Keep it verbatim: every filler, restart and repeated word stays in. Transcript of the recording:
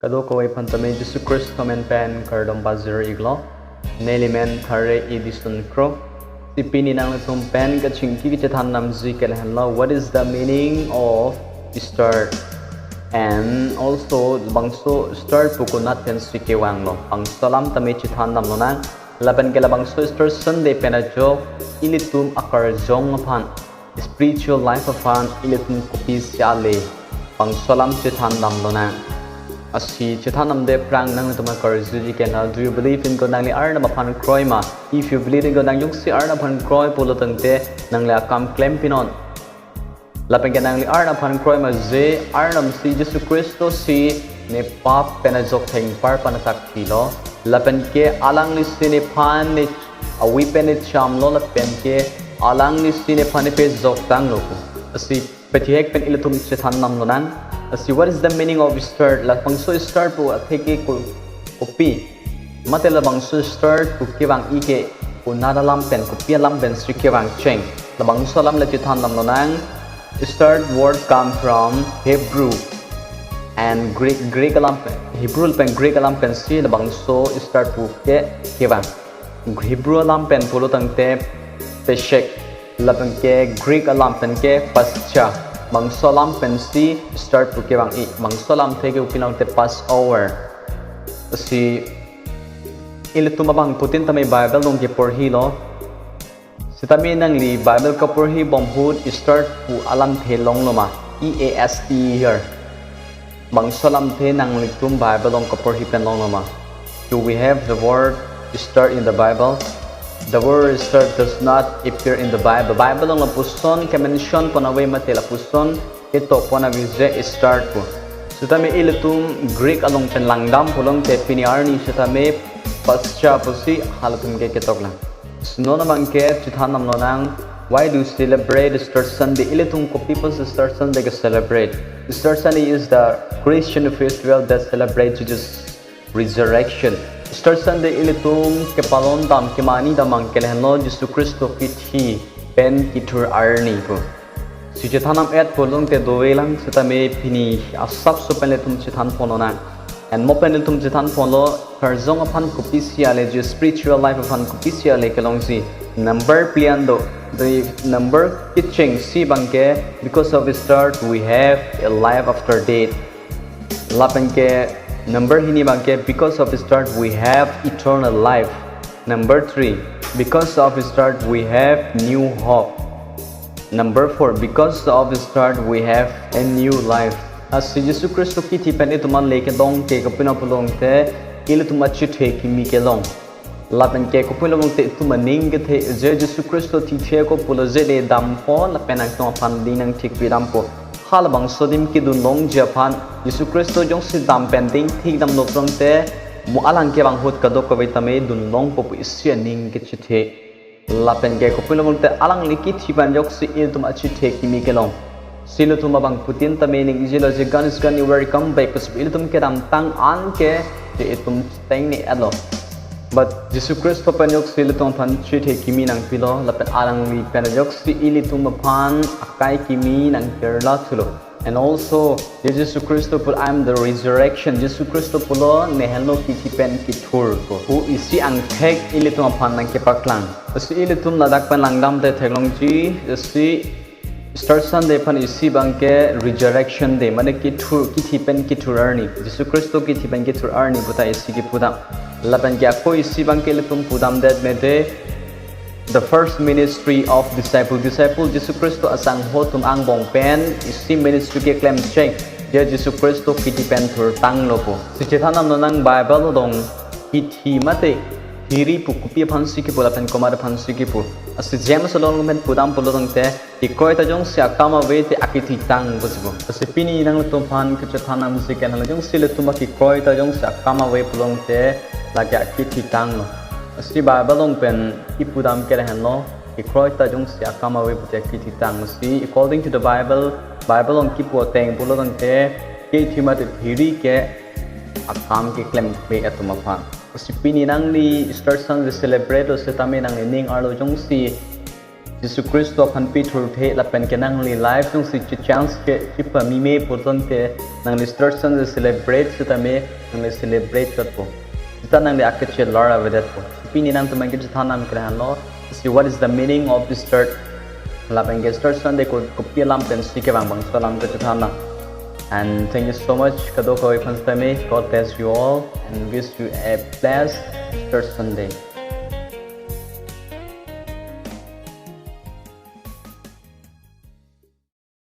Kadokave aphan tame Jisu Khristo amen pen kardom pajir iklo. Neli men Thare Edison Kro. Si pini nanglitum pen kachingki kachethan damji ke lahenlo, what is the meaning of Easter? And also, bangso Easter pu konat pensi kevanglo, bangso alam tame chethan damlonang. Lapen ke labangso Easter Sunday pen ajok ilitum akarjong aphan, spiritual life aphan ilitum kopisi ale, bangso alam chethan damlonang. Lasi chethan damde aphrang nanglitum akarjuji ke lahenlo, do you believe in God? Nangli Arnam aphan kroima? If you believe in God, nang jongsi Arnam aphan kroi pulo tangte nangli akam klempinon. Lapen ke nangli Arnam aphan kroima je Arnam si Jisu Khristo si ne pap pen ajok thengparpan athak thilo. Lapen ke alangli si nephan ne avi pen ne chamlo, lapen ke alangli si nephan ne pejok tanglo pu. Lasi pethihek pen ilitum chethan damlonang. Lasi what is the meaning of Easter? Labangso Easter pu atheke ko-, kopi? Mate labangso Easter pu kevang-i ke konat alam pen, kopi alam pensi kevangcheng? Labangso alam le chethan damlonang. Easter word come from Hebrew and Greek, Greek alam pen, Hebrew pen Greek alam pensi labangso Easter pu ke kevang. Hebrew alam pen pulo tangte Pesach, lapen ke Greek alam pen ke Pascha. Bangso alam pensi Easter pu kevang-i. Bangso alam atheke kopi tangte Passover. Si ilitum abangphutin tame Bible along keporhilo. Sitame nangli Bible kaporhibom ahut Easter pu alamthe longlo ma? E A S T E R. Bangso alamthe nanglitum Bible along kaporhi pen longlo ma? Do we have the word Easter in the Bible? The word Easter does not appear in the Bible. Bible along lapuson kemention pon ave mate lapuson ketok pon ave je Easter pu. Sitame ilitum Greek along pen langdam pulo tangte pini arni sitame Pascha pusi halatum ke ketoklang. Si non abang ke chethan damlonang, why do you celebrate Easter Sunday? Ilitum kopi apotsi Easter Sunday ke celebrate? Easter Sunday is the Christian festival that celebrates Jesus' resurrection. Easter Sunday ilitum kepalon dam, kemani dam abang ke lahenlo, Jisu Khristo kithi pen kethur arni pu. Si chethan dam-et pulo tangte dovelang, sitame pini asapso pen ilitum chethan ponlonang. And mo pen ilitum chethan ponlo, karjong aphan kopisi ale, je spiritual life aphan kopisi ale kelongsi number phli an do. The number kechengsi abang ke, because of Easter we have a life after death. Lapen ke number hini abang ke, because of Easter we have eternal life. Number three, because of Easter we have new hope. Number four, because of Easter we have a new life. Lasi Jisu Khristo kithi pen itum ale kedong ke kopilo pulo tangte ilitum achethe kimi kelong. Lapen ke kopilo pulo tangte itum aning kethe, je Jisu Khristo thithe ko pulo je le dampo lapen nangtum aphan ding nangthikpi dampo. Halabangso adim kedun longji aphan Jisu Khristo jongsi dam pen ding thik damlo pulo tangte mo alang kevang ahut kadokave tame dun longpo pu isi aning kechethe. Lapen ke kopilo pulo tangte alangli kithi pen ajoksi ilitum achethe kimi kelong. Si ilitum abangphutin tame ningjelo je, Ganesh Gani, welcome back pusi ilitum kedamtang an ke je itum tengne-etlo. But Jisu Khristo pen ajoksi ilitum aphan chethe kimi nangpilo, lapen alangli pen ajoksi ilitum aphan akai kimi nangkirla thulo. And also, je Jisu Khristo pulo, "I am the resurrection." Jisu Khristo pulo, "Ne henlo kithi pen kethur" pu isi angthek ilitum aphan nangkepaklang. Lasi ilitum ladak pen langdam te theklongji, lasi Easter Sunday aphan isi abang ke Resurrection Day, mane kethur, kithi pen kethur arni, Jisu Khristo kithi pen kethur arni puta isi kepudam. Lapen ke ako isi abang ke ilitum pudamdet mete The First Ministry of Disciple. Disciple Jisu Khristo asangho atum angbong pen isi ministry keklemcheng, je Jisu Khristo kithi pen thurtanglo pu. Si chethan damlonang, Bible along kithi mate thiri pu kopi aphansi kipu lapen komat aphansi kipu? Lasi James along pen pudam pulo tangte, kekroi ta jongsi akam ave te akithitang pusi pu. Lasi pini nanglitum aphan kachethan damji ke lahenlo, jongsi ilitum akekroi ta jongsi akam ave pulo tangte lake akithitanglo. Lasi Bible along pen kepudam ke lahenlo, kekroi ta jongsi akam ave pute akithitang. Lasi according to the Bible, Bible along kipu ateng pulo tangte kithi mate thiri ke akam keklem pe atum aphan. Lasi pini nangli Easter Sunday celebrate lo setame nangli ning arlo jongsi Jisu Khristo aphan pithu the lapen ke nangli life jongsi chechangsi ke chipamime pulote nangli Easter Sunday celebrate sitame nangli celebrate chotpo. Sita nangli akechelar avedetpo. Pini nangtum aphan kachethan nang kre-anlo. Si what is the meaning of Easter? Lapen ke Easter Sunday ko kopi alam pensi kevang bangso alam kachethan nang. And thank you so much kadokave aphan sitame. God bless you all and wish you a blessed Easter Sunday.